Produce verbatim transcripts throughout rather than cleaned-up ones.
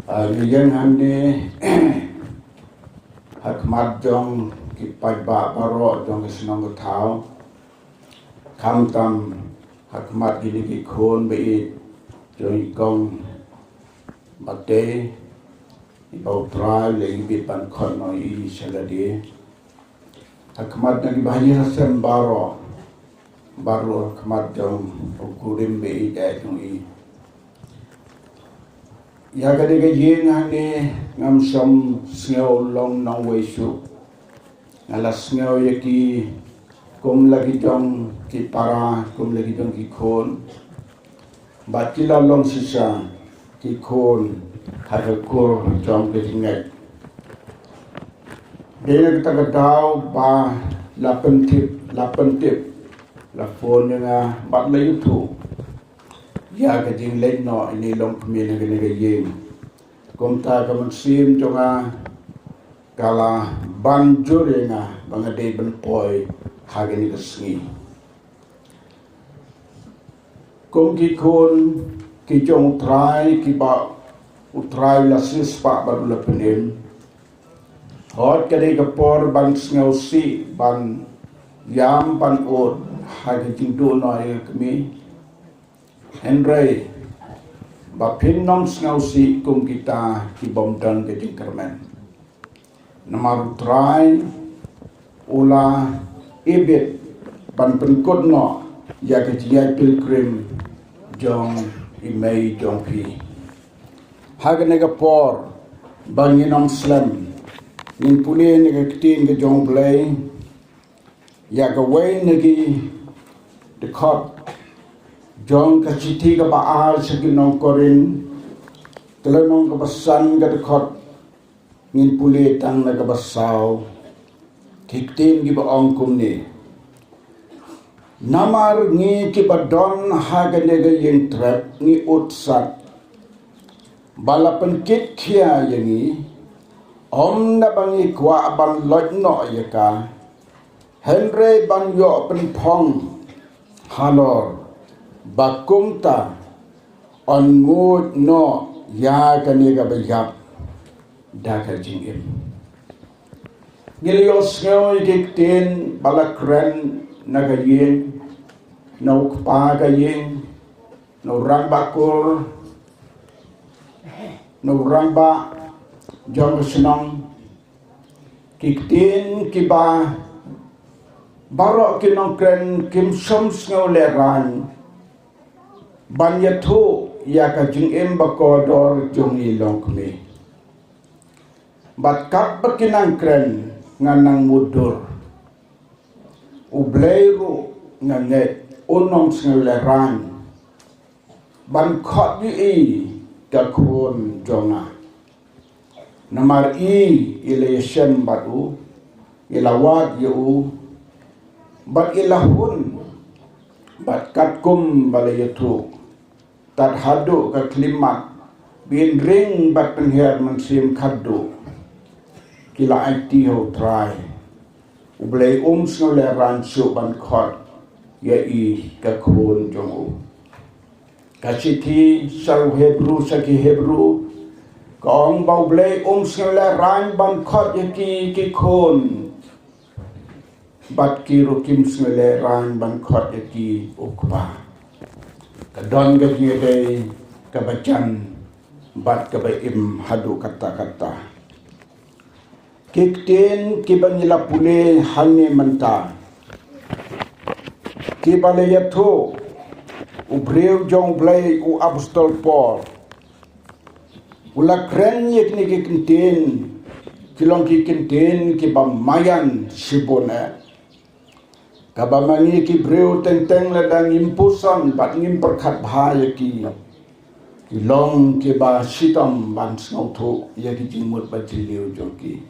Ngi ïeng hangne ha khmat jong ki paidbah baroh jong ka shnong ka thaw, khamtam ha khmat kine ki khun ba ïeit jong i kong Matei, i ba U Trai u la ïeng bit ban khot noh ïa i sha lade. Ha khmat na ki bahaïing hasem baroh, baroh ha khmat jong u kurim ba ïeit jong i. Ïa kane ka ïing hangne ngam shym sngew long nongwei shuh. Nga la sngew ïa ki kum la ki jong ki para, kum la ki jong ki khun. Bad ki la long shisha ki khun ha ka kur jong ka jingngeit. Dei na kata ka daw ba la pyntip, la pyntip, la phone ïa nga bad la ïathuh ïa ka jingleit noh ine i longkmie na kane ka ïing. Kumta ka mynsiem jong nga ka la ban jur ïa nga ba nga dei ban poi ha kane ka sngi. Kum ki khun ki jong U Trai kiba U Trai u la siewspah bad u la pynim, hooid ka dei ka por ban sngewsih, ban ïam, ban ud ha ka jingduh noh ïa ka kmie. Hynrei ba phin ym sngewsih kum kita ki bym don ka jingkyrmen. Namar U Trai u la ibit ban pynkut noh ïa ka jingïaid pilgrim jong i mei jong phi. Ha kane ka por ba ngin ym slem, ngin pule na ka ktien ka jong U Blei ïa kawei na ki dkhot jong ka shithi kaba ar sha ki nong Korinth, ka lynnong kaba san, ka dkhot, ngin pule tang na kaba saw. Ki ktien kiba ong kumne: Namar ngi kiba don ha kane ka ïing trep ngi ud sat ba la pynkit khia ïa ngi, ym na ba ngi kwah ban loit noh ïa ka, hynrei ban ïoh pynphong halor, ba kumta yn nguid noh ïa kane kaba ïap da ka jingim. Ngi la ïohsngew ïa ki ktien ba la kren na ka ïing, na u kpa ka ïing, na u rangbah kur, na u rangbah jong ka shnong. Ki ktien kiba baroh ki nongkren kim shym sngew lehraiñ ban ïathuh ïa ka jingim ba kordor jong i longkmie. Bad katba ki nang kren nga nang mutdur. U Blei ruh nga ngeit un ym sngew lehraiñ ban khot ïa i ka khun jong nga. Namar i, i la ïashem bad u, i la wad ïa u, bad i la hun bad katkum ba la ïathuh, tad haduh ka khyllipmat, ba in ring bad pynhiar mynsiem khadduh. Ki la aiti ha U Trai. U Blei um sngew lehraiñ shuh ban khot ïa i ka khun jong u. Ka shithi sha u Hebru, sha ki Hebru, ka ong ba U Blei um sngew lehraiñ ban khot ïa ki, ki khun. Bad ki ruh kim sngew lehraiñ ban khot ïa ki u kpa. Ka don ka jingïadei kaba jan bad kaba im haduh katta katta. Ki ktien kiba ngi la pule hangne mynta, kiba la ïathuh u briew jong U Blei, u apostol Paul, u la kren ïa kine ki ktien, ki long ki ktien kiba maïan shibun eh. Kaba ma ngi ki briew teng teng lada ngim puson bad ngim pyrkhat bha ïa ki, ki long kiba shitom ban sngewthuh ïa ki jingmut bad jingthiah jong ki.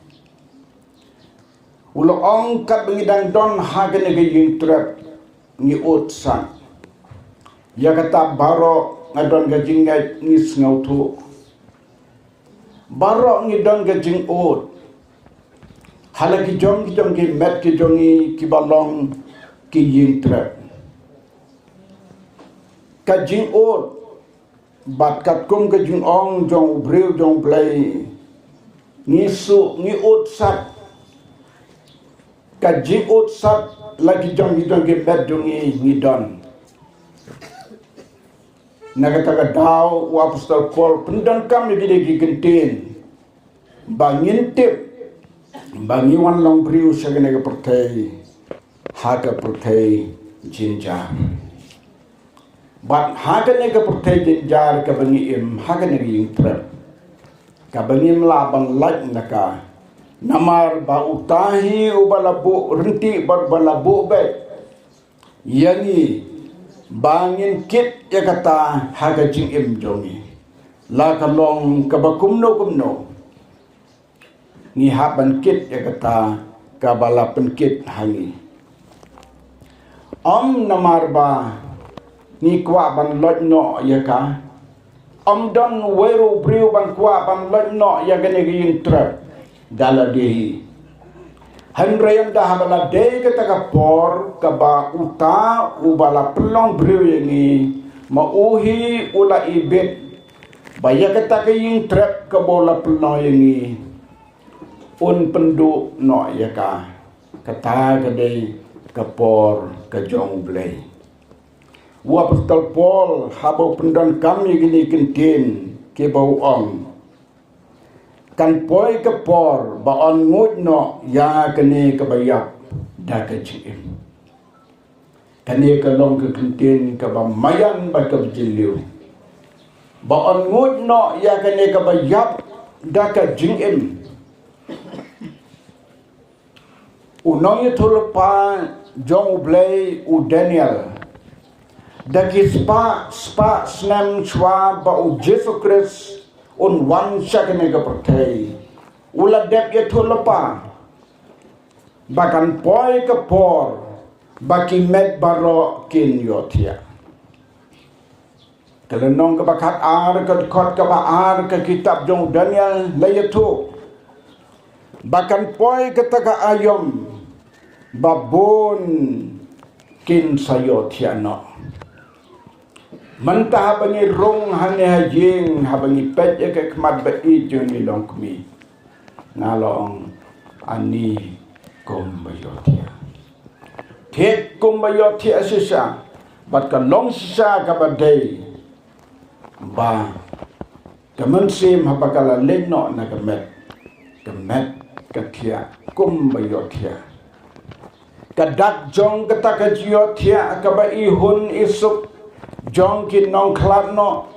U la ong, katba ngi dang don ha kane ka ïing trep ngi ud sat. Ïa kata baroh nga don ka jingngeit, ngi sngewthuh. Baroh ngi don ka jingud ha la ki jong ki jong ki met ki jong ngi kiba long ki ïing trep. Ka jingud Bad katkum ka jingong jong u briew jong u Blei, ngi su ngi ut sat. Ka jing ut sat la ki jong ki jong ki met jong ngi ngi don. Na kata ka daw u apostol Paul pyndonkam ïa ki dei ki kyntien ba ngin tip ba ngi wan long briew sha kane ka pyrthei ha ka pyrthei jynjar. Bad ha kane ka pyrthei jynjar kaba ngi im, ha kane ka ïing trep kaba ngim lah ban lait na ka. Namar ba uta hi uba la buh rynti bad ba la buh beit ïa ngi ba ngin kit ïa kata ha ka jingim jong ngi. La ka long kaba kumno kumno, ngi hap ban kit ïa kata kaba la pynkit ha ngi. Ym namar ba ngi kwah ban loit noh ïa ka. Ym don wei ruh u briew ban kwah ban loit noh ïa kane ka ïing trep da lade hi. Hynrei ynda haba la dei kata ka por kaba uta uba la pynlong briew ïa ngi, ma u hi u la ibit ba ïa kata ka ïing trep kaba u la pynlong ïa ngi, un pynduh noh ïa ka. Kata ka dei ka por ka jong u Blei. U apostol Paul haba u pyndonkam ïa kine ki kyntien kiba u ong, kan poi ka por ba yn nguid noh ïa kane kaba ïap da ka jingim. Kane ka long ka kyntien kaba maïan bad kaba jylliew. Ba yn nguid noh ïa kane kaba ïap da ka jingim. U nongïathuhlypa jong u Blei u Daniel, da ki spah spah snem shuwa ba u Jisu Khrist un wan sha kane ka pyrthei, u la dep ïathuhlypa ba kan poi ka por ba ki met baroh kin ïohthiah. Ka lynnong kaba khat ar, ka dkhot kaba ar ka kitab jong u Daniel la ïathuh ba kan poi kata ka aïom ba bun kin sa ïohthiah noh. Mynta haba ngi rung hangne ha ïing, haba ngi peit ïa ka khmat ba ïeit jong ngi longkmie, nga la ong, ani kumba ïohthiah. Thied kumba ïohthiah shisha, bad ka long shisha kaba dei ba ka mynsiem haba ka la leit noh na ka met, ka met ka thiah kumba ïohthiah. Ka dak jong kata ka jingïohthiah kaba i hun i suk jong ki nongkhlad noh,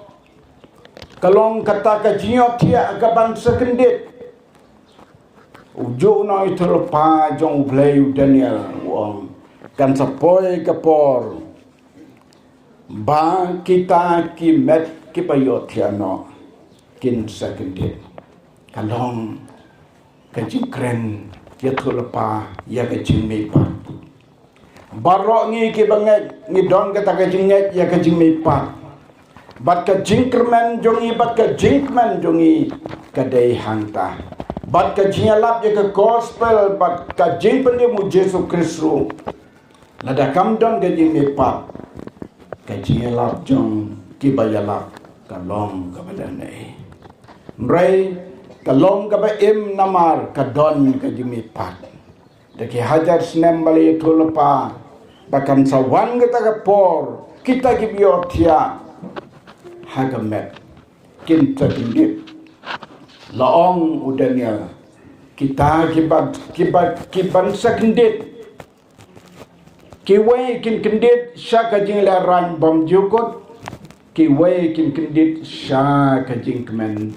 ka long kata ka jingïohthiah kaban sa kyndit. U juh u nongïathuhlypa jong u Blei u Daniel u ong, kan sa poi ka por ba kita ki met kiba ïohthiah noh kin sa kyndit. Ka long ka jingkren ïathuhlypa ïa ka jingmihpat. Baroh ngi kiba ngeit ngi don kata ka jingngeit ïa ka jingmihpat. Bad ka jingkyrmen jong ngi, bad ka jingkmen jong ngi ka dei hangta. Bad ka jingïalap ïa ka gospel, bad ka jingpynim u Jisu Khrist ruh, lada kam don ka jingmihpat, ka jingïalap jong kiba ïalap ka long kaba dang ei. Hynrei ka long kaba im namar ka don ka jingmihpat. Da ki hajar snem ba la ïathuhlypa ba kan sa wan kata ka por, kita kiba ïohthiah ha ka met kin sa kyndit. La ong u Daniel, kita kiba, kiba, kiban sa kyndit, kiwei kin kyndit sha ka jinglehraiñ bymjukut, kiwei kin kyndit sha ka jingkmen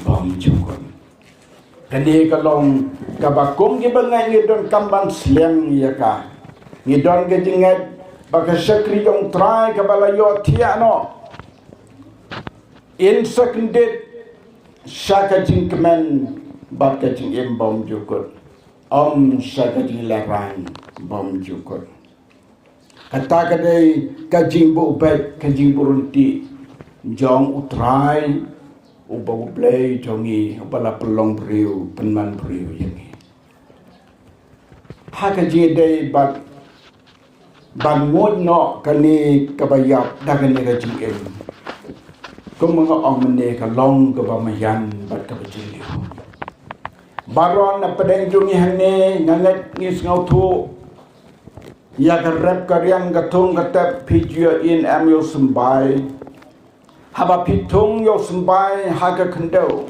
bymjukut. Kane ka long kaba kum kiba ngeit ngi donkam ban sliang ïa ka. Ngi don ka jingngeit ba ka shakri jong u Trai kaba la ïohthiah noh, in sa kyndit sha ka jingkmen bad ka jingim bymjukut, ym sha ka jinglehraiñ bymjukut. Kata ka dei ka jingbuh beit, ka jingbuh rynti jong u Trai, uba u Blei jong ngi, uba la pynlong briew, pynman briew ïa ngi. Ha ka jingdei bad ban nguid noh kane kaba ïap da kane ka jingim. Kumba nga ong mynne, ka long kaba maïan bad kaba jylliew. Baroh na pdeng jong ngi hangne nga ngeit ngi sngewthuh ïa ka rep ka riang, ka thung ka tep, phi ju ïohi em ïa u symbai. Haba phi thung ïa u symbai ha ka khyndew,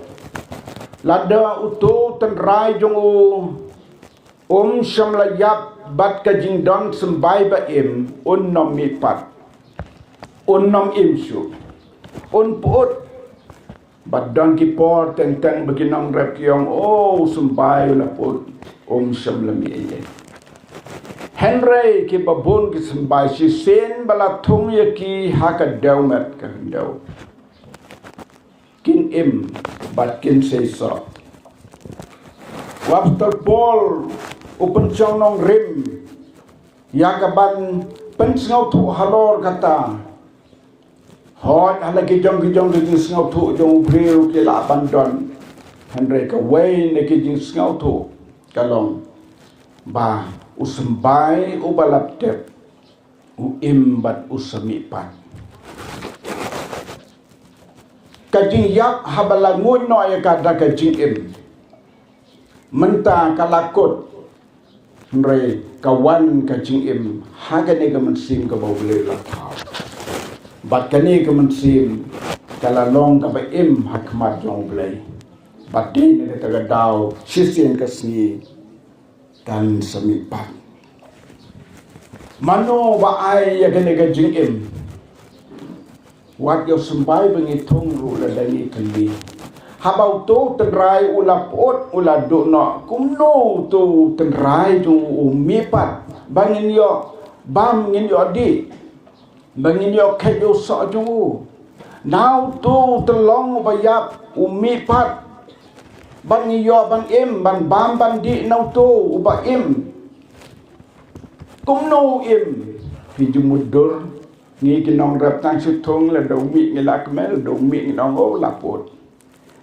lada uto u tynrai jong u um shym la ïap bad ka jingdon symbai ba im, un ym mihpat, un ym im shuh, un pyut. Bad don ki por teng teng ba ki nongrep ki ong, "O, u symbai u la pyut, um shym la mih ei ei." Hynrei kiba bun ki symbai shisien ba la thung ïa ki ha ka dewmet ka khyndew, kin im bad kin seisoh. U Apostol Paul u pynshong nongrim ïa ka ban pynsngewthuh halor kata. Hooid, ha la ki jong ki jong ki jingsngewthuh jong u briew ki lah ban don. Hynrei kawei na ki jingsngewthuh ka long ba u symbai uba la tep u im bad u sa mihpat. Ka jingïap haba la nguid noh ïa ka da ka jingim, mynta ka la kut. Hynrei ka wan ka jingim ha kane ka mynsiem kaba U Blei u la thaw. Bad kane ka mynsiem ka la long kaba im ha khmat jong U Blei. Bad dei na kata ka daw shisien ka sngi kan sa mihpat. Mano ba ai ïa kane ka jingim? Wat ïa u symbai ba ngi thung ruh lada ngi kylli. Haba uto u tynrai u la pyut, u la duh noh, kumno uto u tynrai jong u um mihpat ba ngin ïoh bam, ngin ïoh dih, ba ngin ïoh kheit ïa u soh jong u? Na uto u tyllong uba ïap um mihpat ba ngin ïoh ban im, ban bam, ban dih na uto uba im. Kumno u im? Phi ju mutdur. Ngi ki nongrep tang shu thung, lada u mih ngi la kmen, lada u mih ngi ong, "O, la pyut."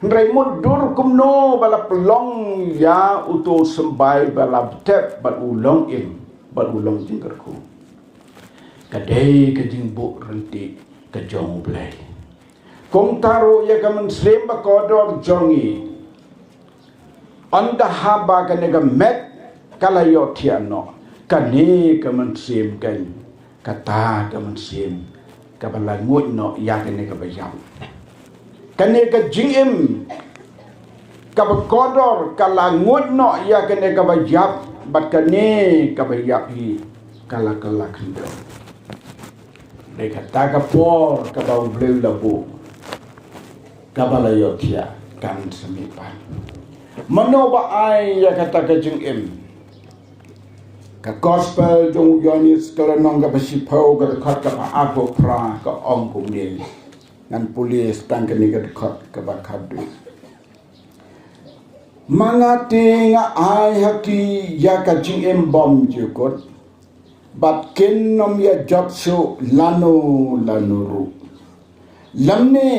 Hynrei mutdur kumno ba la pynlong ïa uto u symbai ba la tep bad u long im bad u long jingkyrkhu? Ka dei ka jingbuh ryntih ka jong U Blei. Kumta ruh ïa ka mynsiem ba kordor jong ngi. Ynda haba kane ka met ka la ïohthiah noh, kane ka mynsiem kan, kata ka mynsiem kaba la nguid noh ïa kane kaba ïap. Kane ka jingim kaba kordor ka la nguid noh ïa kane kaba ïap, bad kane kaba ïap hi ka la kylla khyndew. Dei kata ka por kaba U Blei u la buh kaba la ïohthiah kan sa mihpat. Mano ba ai ïa kata ka jingim? Ka gospel jong u Ïoannis ka lynnong kaba shiphew ka dkhot kaba arphew phra ka ong kumne. Ngan pule tang kane ka dkhot kaba khatduh. Ma nga te nga ai ha ki ïa ka jingim bymjukut, bad kin ym ïa jot shuh lano lano ruh. Lymne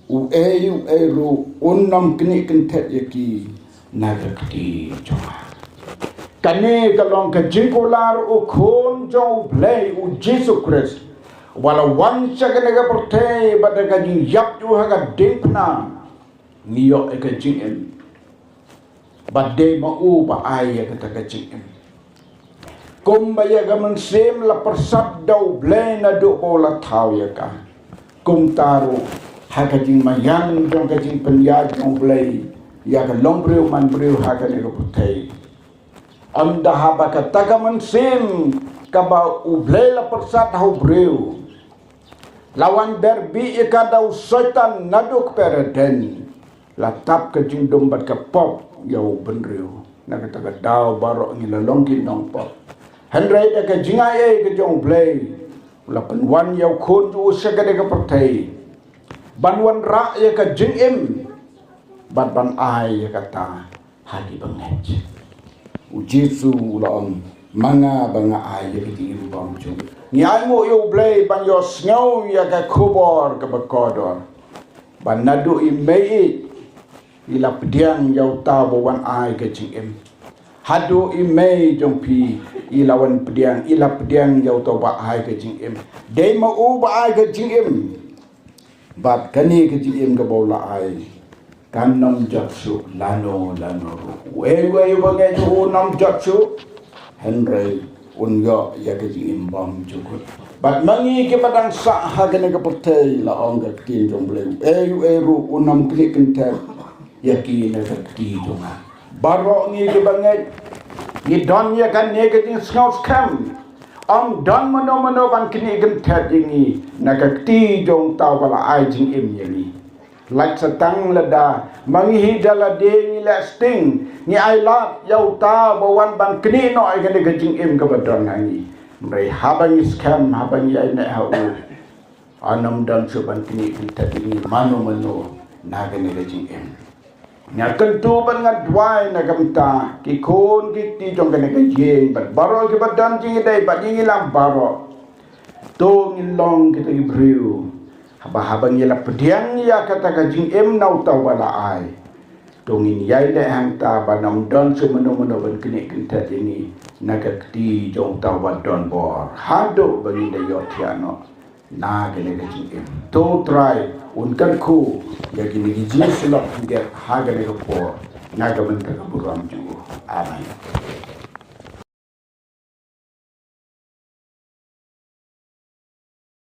uei uei ruh un ym knieh kynthet ïa ki na ka kti jong nga. Kane ka long ka jingkular u Khun jong U Blei, u Jisu Khrist, uba la wan sha kane ka pyrthei bad da ka jingïap jong u ha ka diengphna ngi ïoh ïa ka jingim. Bad dei ma u ba ai ïa kata ka jingim. Kumba ïa ka mynsiem la pyrsad da U Blei naduh ba u la thaw ïa ka, kumta ruh ha ka jingmaïan jong ka jingpynïaid jong U Blei ïa ka longbriew manbriew ha kane ka pyrthei. Ynda haba kata ka mynsiem kaba U Blei la pyrsad ha u briew la wan ber bih ïa ka da u Soitan naduh kper Eden, la tap ka jingdum bad ka pop ïa u bynriew. Na kata ka daw baroh ngi la long ki nongpop. Hynrei da ka jingaiei ka jong U Blei, u la pynwan ïa u Khun jong u sha kane ka pyrthei ban wanrah ïa ka jingim bad ban ai ïa kata ha ki bangeit. U Jisu u la ong, ma nga ba nga ai ïa ka jingim bymjukut. Ngi ainguh ïa U Blei ban ïohsngew ïa ka khubor kaba kordor. Ba naduh i mei i la pdiang ïa uta uba wan ai ka jingim. Haduh i mei jong phi i la wan pdiang, i la pdiang ïa uta uba ai ka jingim. Dei ma u ba ai ka jingim. Bad kane ka jingim kaba u la ai kan nym jot shuh lano lano ruh. Uei uei uba ngeit u nym jot shuh, hynrei un ïoh ïa ka jingim bymjukut. Bad ma ngi kiba dang sah ha kane ka pyrthei, la ong ka ktien jong U Blei, uei uei ruh un nym knieh kynthet ïa ki na ka kti jong nga. Baroh ngi kiba ngeit ngi don ïa kane ka jingsngewskhem. Ym don mano mano ban knieh kynthet ïa ngi na ka kti jong uta uba la ai jingim ïa ngi. Lait sa tang lada ma ngi hi da lade ngi leh sting, ngi ai lad ïa uta uba wan ban knieh noh ïa kane ka jingim kaba don ha ngi. Hynrei haba ngi skhem, haba ngi ïaineh ha u, un nym don shuh ban knieh kynthet ïa ngi mano mano na kane ka jingim. Nga kyntu bad nga duwai na ka bynta ki khun ki kti jong kane ka ïing bad baroh kiba don jingïadei bad ïa ngi lang baroh. To ngin long kita ki briew haba, haba ngi la pdiang ïa kata ka jingim na uta uba la ai, to ngin ïaineh hangta ban ym don shuh mano mano ban knieh kynthet ïa ngi na ka kti jong uta uba don bor, haduh ba ngin da ïohthiah noh na kane ka jingim. To Trai un kyrkhu ïa kine ki jingsyllok jingeh ha kane ka por, na ka bynta ka burom jong u. Amen.